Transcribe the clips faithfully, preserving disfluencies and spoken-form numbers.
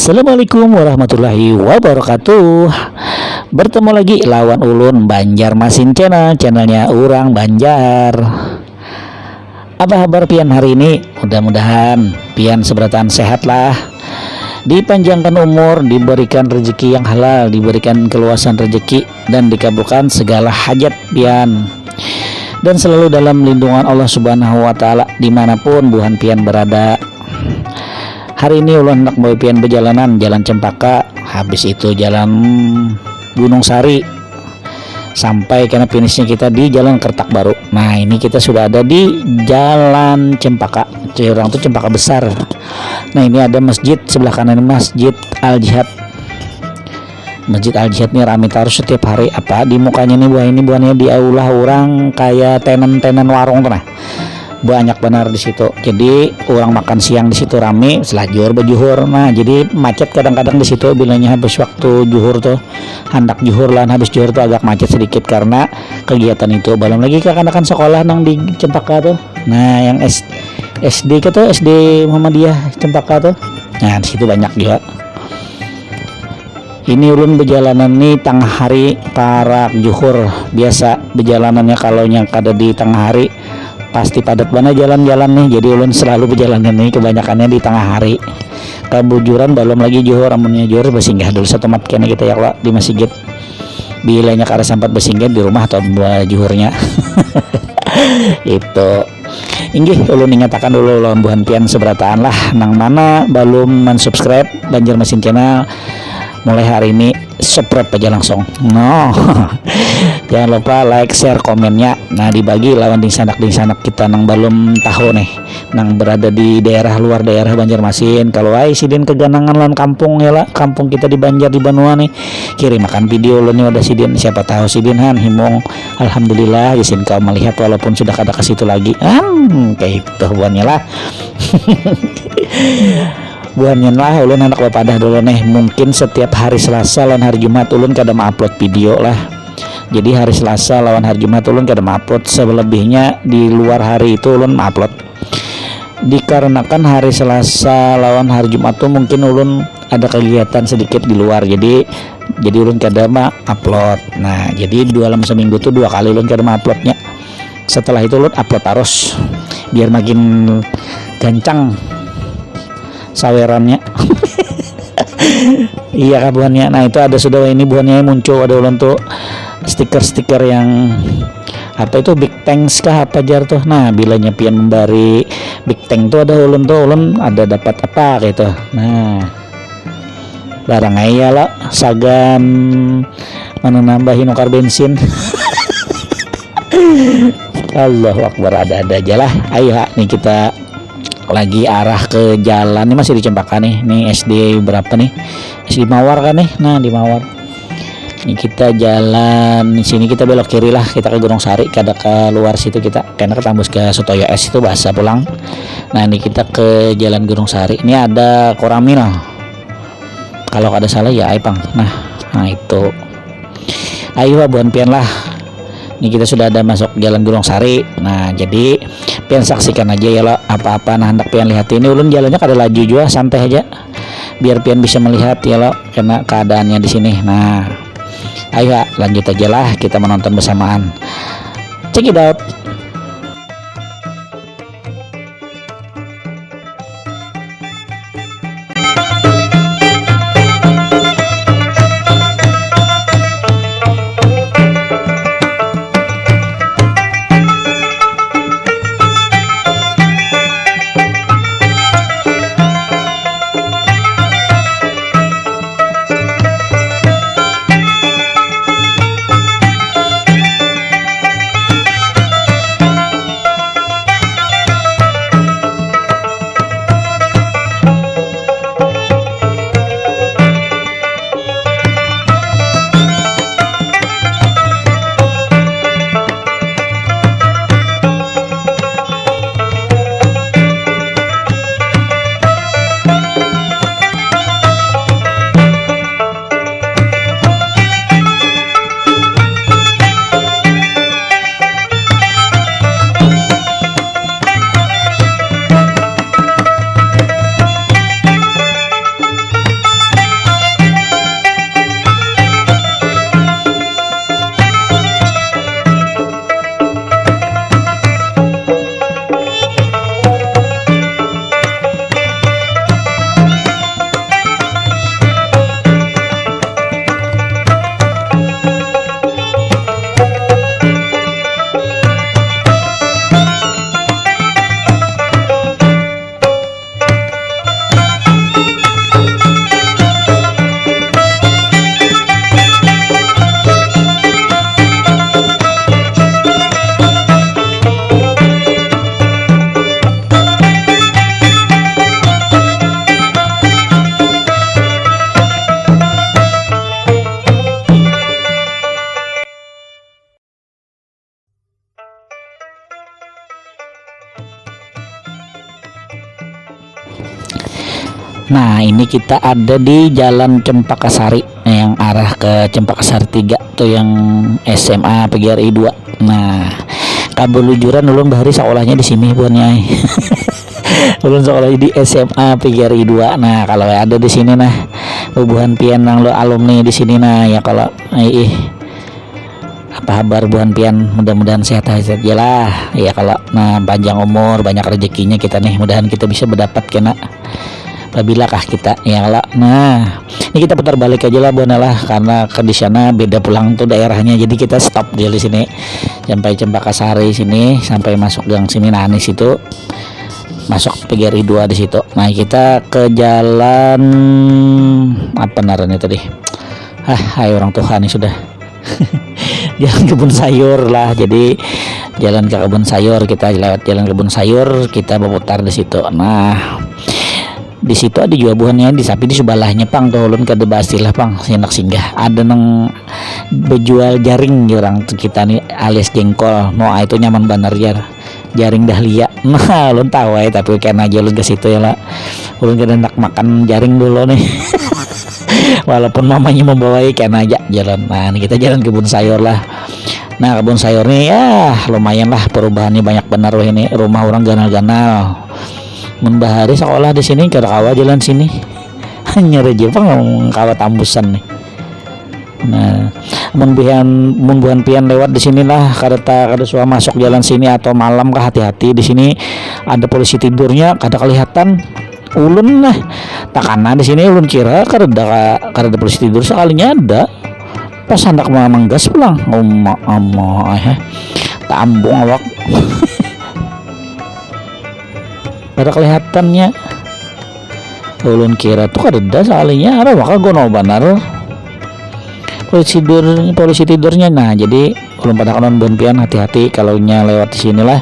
Assalamualaikum warahmatullahi wabarakatuh. Bertemu lagi lawan ulun, Banjarmasin Channel, channelnya urang Banjar. Apa habar pian hari ini? Mudah-mudahan pian seberataan sehat lah. Dipanjangkan umur, diberikan rezeki yang halal, diberikan keluasan rezeki, dan dikabulkan segala hajat pian. Dan selalu dalam lindungan Allah Subhanahu wa Ta'ala dimanapun buhan pian berada. Hari ini ulun hendak bawa pian bejalanan, Jalan Cempaka, habis itu Jalan Gunung Sari, sampai kena finishnya kita di Jalan Kertak Baru. Nah, ini kita sudah ada di Jalan Cempaka. Jadi orang tuh Cempaka Besar. Nah, ini ada masjid sebelah kanan, Masjid Al Jihad. Masjid Al Jihad nih rame terus setiap hari. Apa di mukanya nih, buah ini, buahnya diulah orang kayak tenan-tenan warung tuh, nah. Banyak benar di situ. Jadi orang makan siang di situ rame, selajur bejuhur. Nah, jadi macet kadang-kadang di situ bilanya habis waktu juhur tuh. Handak juhur lah, habis juhur tuh agak macet sedikit karena kegiatan itu. Belum lagi kekanakan sekolah nang di Cempaka tuh. Nah, yang S-, SD ke tuh, SD Muhammadiyah Cempaka tuh. Nah, di situ banyak juga. Ini ulun bejalanan nih tangah hari, parak juhur. Biasa bejalanannya kalau yang kada di tangah hari pasti padat banar jalan-jalan nih. Jadi ulun selalu bejalanan nih kebanyakannya di tangah hari. Kebujuran belum lagi juhur, amunnya juhur besinggah dulu satumat kena kita ya, kalau di masjid. Bilanya kada sempat besinggah di rumah atau buah juhurnya. Itu. Inggih, ulun ingatakan dulu lawan buhan pian seberataan lah, nang mana belum mensubscribe Banjarmasin Channel, mulai hari ini subscribe aja langsung. No. Jangan lupa like, share, komennya. Nah, dibagi lawan dingsanak-dingsanak kita nang belum tahu nih, nang berada di daerah luar daerah Banjarmasin. Kalau ai sidin keganangan lawan kampung ya lah, kampung kita di Banjar di Banua nih, kirimakan video ulun nih wadah sidin. Siapa tahu sidin han himung. Alhamdulillah, isin kau melihat walaupun sudah kada ke situ lagi. Hmm, kayak itu buhannya lah. Buhannya lah, ulun anak bapadah dulu nih. Mungkin setiap hari Selasa lawan hari Jumat ulun kada mengupload video lah. Jadi hari Selasa lawan hari Jumat ulun kada mengupload. Selebihnya di luar hari itu ulun mengupload. Dikarenakan hari Selasa lawan hari Jumat tuh mungkin ulun ada kegiatan sedikit di luar. Jadi jadi ulun kada mengupload. Nah, jadi dalam seminggu tuh dua kali ulun kada menguploadnya. Setelah itu ulun upload terus biar makin gancang sawerannya. Iya kah buhannya? Nah, itu ada sudah ini buhannya muncul ada ulun tuh stiker-stiker yang apa itu, big thanks kah apa jar tuh. Nah, bilanya pian membari big thank tuh ada ulun tuh, ulun ada dapat apa gitu. Nah, barang aja lah sagan mana nambahi nukar bensin. Allahu Akbar, ada-ada aja lah. Ayo ha, nih kita lagi arah ke jalan nih, masih di Cempaka nih. Nih S D berapa nih? S D Mawar kan nih? Nah, di Mawar. Ini kita jalan sini, kita belok kiri lah, kita ke Gunung Sari, kada ke luar situ kita, karena ketambus ke Sutoyo S itu bahasa pulang. Nah, ini kita ke Jalan Gunung Sari. Ini ada koramil. Kalau kada salah ya ai pang. Nah, nah itu. Ayo buhan pian lah. Ini kita sudah ada masuk Jalan Gunung Sari. Nah, jadi pian saksikan aja ya lo, apa-apa nah hendak pian lihat ini. Ulun jalannya kada laju juga, santai aja. Biar pian bisa melihat ya lo, karena keadaannya di sini. Nah, ayo ha, lanjut aja lah kita menonton bersamaan. Check it out. Nah, ini kita ada di Jalan Cempaka Sari, nah, yang arah ke Cempaka Sari tiga tuh, yang S M A P G R I dua. Nah, kabelujuran ulun bahari sekolahnya di sini, buhannya. Ulun sekolah di S M A P G R I dua. Nah, kalau ada di sini, nah, bubuhan pian nang lo alumni di sini, nah, ya kalau, ih, apa habar buhan pian? Mudah-mudahan sehat-sehat aja lah. Ya kalau, nah, panjang umur, banyak rezekinya kita nih. Mudahan kita bisa berdapat kena apabila kah kita, ya kalau, nah, ini kita putar balik aja lah, buhan lah, karena ke di sana beda pulang tuh daerahnya. Jadi kita stop dulu di sini sampai Cempaka Sari sini, sampai masuk gang sini. Nah, di situ masuk P G R I dua di situ. Nah, kita ke jalan apa ngarannya tadi? Ah, hai orang tua nih sudah. Jalan kebun sayur lah. Jadi jalan ke kebun sayur, kita lewat jalan kebun sayur, kita berputar di situ. Nah, di situ ada juga buhannya di sapi di sebelahnya pang tuh, ulun kada bastilah pang, hendak singgah. Ada nang bejual jaring orang tuh kita nih, alias jengkol. Mau, ah, itu nyaman banar, jar. Jaring dahlia. Nah, ulun tahu ya, tapi kena aja ulun ke situ ya lah. Ulun kada hendak makan jaring dulu nih. Walaupun mamanya membawai, kena aja jalan. Nah, ini kita jalan kebun sayur lah. Nah, kebun sayur nih ya lumayan lah perubahannya, banyak benar weh ini. Rumah orang ganal-ganal. Mun bahari sekolah di sini kada kawa jalan sini. Hanyar aja pang kawa tambusan nih. Nah, mun pian, mun buhan pian lewat di sini lah, kada ta-, kada suah masuk jalan sini atau malam kah, hati-hati di sini ada polisi tidurnya, kada kelihatan. Ulun nah takana di sini, ulun kira kada, kada polisi tidur, sekalinya ada. Pas handak ma-, manggas pulang, uma ama eh, tambung awak. Kada kelihatannya. Ulun kira tuh kadada, sekalinya ada maka gonol banar. Polisi tidur, polisi tidurnya. Nah, jadi ulun pada kawan buhan pian, hati-hati kalau nya lewat di sini lah.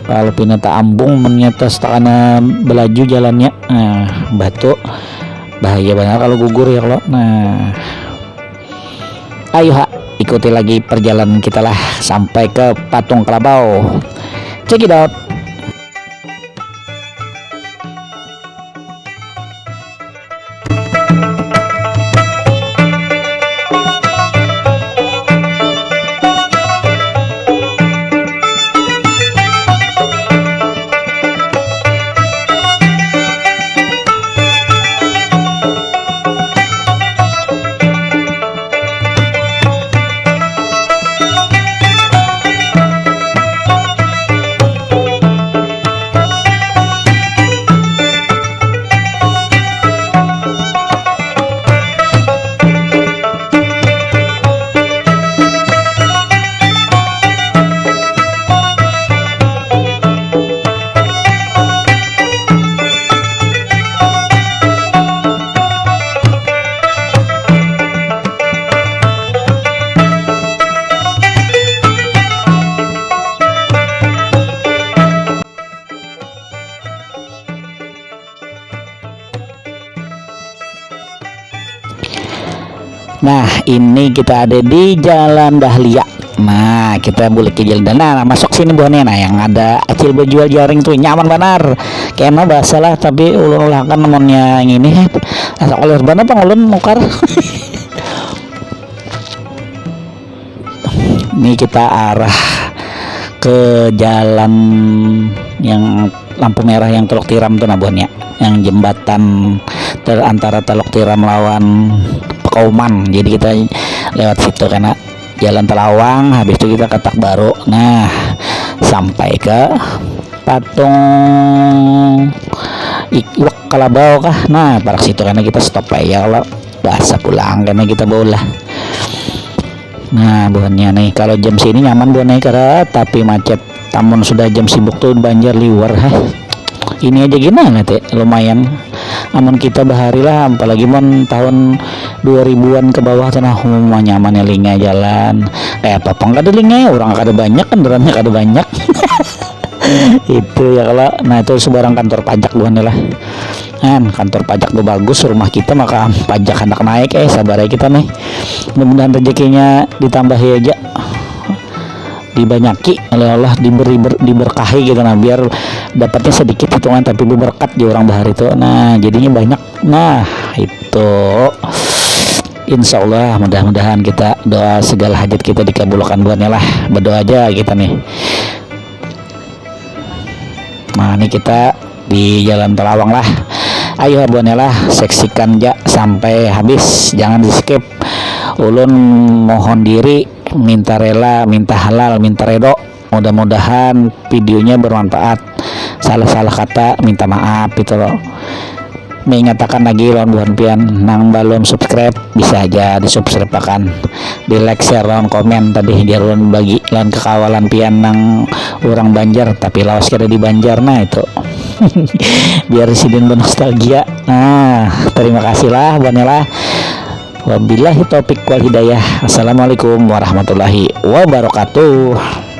Kalau pina taambung, menyata setakana belaju jalannya, nah, batu bahaya banar kalau gugur ya kalau. Nah, ayo ha, ikuti lagi perjalanan kita lah sampai ke Patung Kelabau. Check it out. Nah, ini kita ada di Jalan Dahlia. Nah, kita bulik ke Jalan Dahlia. Nah, masuk sini buahnya. Nah, yang ada acil bejual jaring tuh nyaman banar. Kena basah lah, tapi ulun ulahakan namunnya yang ini. Asa kulir banar pang ulun nukar. Ini kita arah ke jalan yang lampu merah yang Teluk Tiram tuh, nah, buhannya, yang jembatan ter-, antara Teluk Tiram lawan Pekauman. Jadi kita lewat situ karena jalan Telawang, habis itu kita ketak baru. Nah, sampai ke patung iwak Kelabau kah. Nah, parak situ karena kita stop aja kalau basah pulang karena kita baulah. Nah, buhannya nih, kalau jam sini nyaman buhannya, karena tapi macet. Tamun sudah jam sibuk tuh banjar liwar, heh. Ini aja gimana teh, lumayan. Amun kita bahari lah, apalagi mun tahun dua ribuan ke bawah tuh, nah, uma nyaman ya lingai jalan. Kayak apa pang kada lingai, orang kada banyak, kendaraannya kada banyak. Itu ya kalau, nah, itu sebarang kantor pajak buhannya lah. Kan kantor pajak tuh bagus, rumah kita maka pajak hendak naik, eh, sabar aja kita nih. Mudah-mudahan rezekinya ditambahi aja. dibanyaki oleh Allah, diberi ber, diberkahi gitu, nah, biar dapatnya sedikit hitungan tapi berberkat di orang bahari itu. Nah, jadinya banyak. Nah, itu, insya Allah, mudah-mudahan kita doa segala hajat kita dikabulkan buatnya lah. Berdoa aja kita nih. Nah, ini kita di Jalan Telawang lah. Ayo buatnya lah, seksikan ja sampai habis, jangan di skip. Ulun mohon diri, minta rela, minta halal, minta redo. Mudah-mudahan videonya bermanfaat. Salah-salah kata minta maaf gitu loh. Meingatakan lagi lawan buhan pian nang balum subscribe, bisa aja di subscribe akan, di like, share lawan komen tadi, jar ulun bagi lawan kekawalan pian nang urang Banjar tapi lawas kada di Banjar, nah itu. Biar sidin bernostalgia. Nah, terima kasih lah buhannya lah. Wabillahi taufik wal hidayah. Assalamualaikum warahmatullahi wabarakatuh.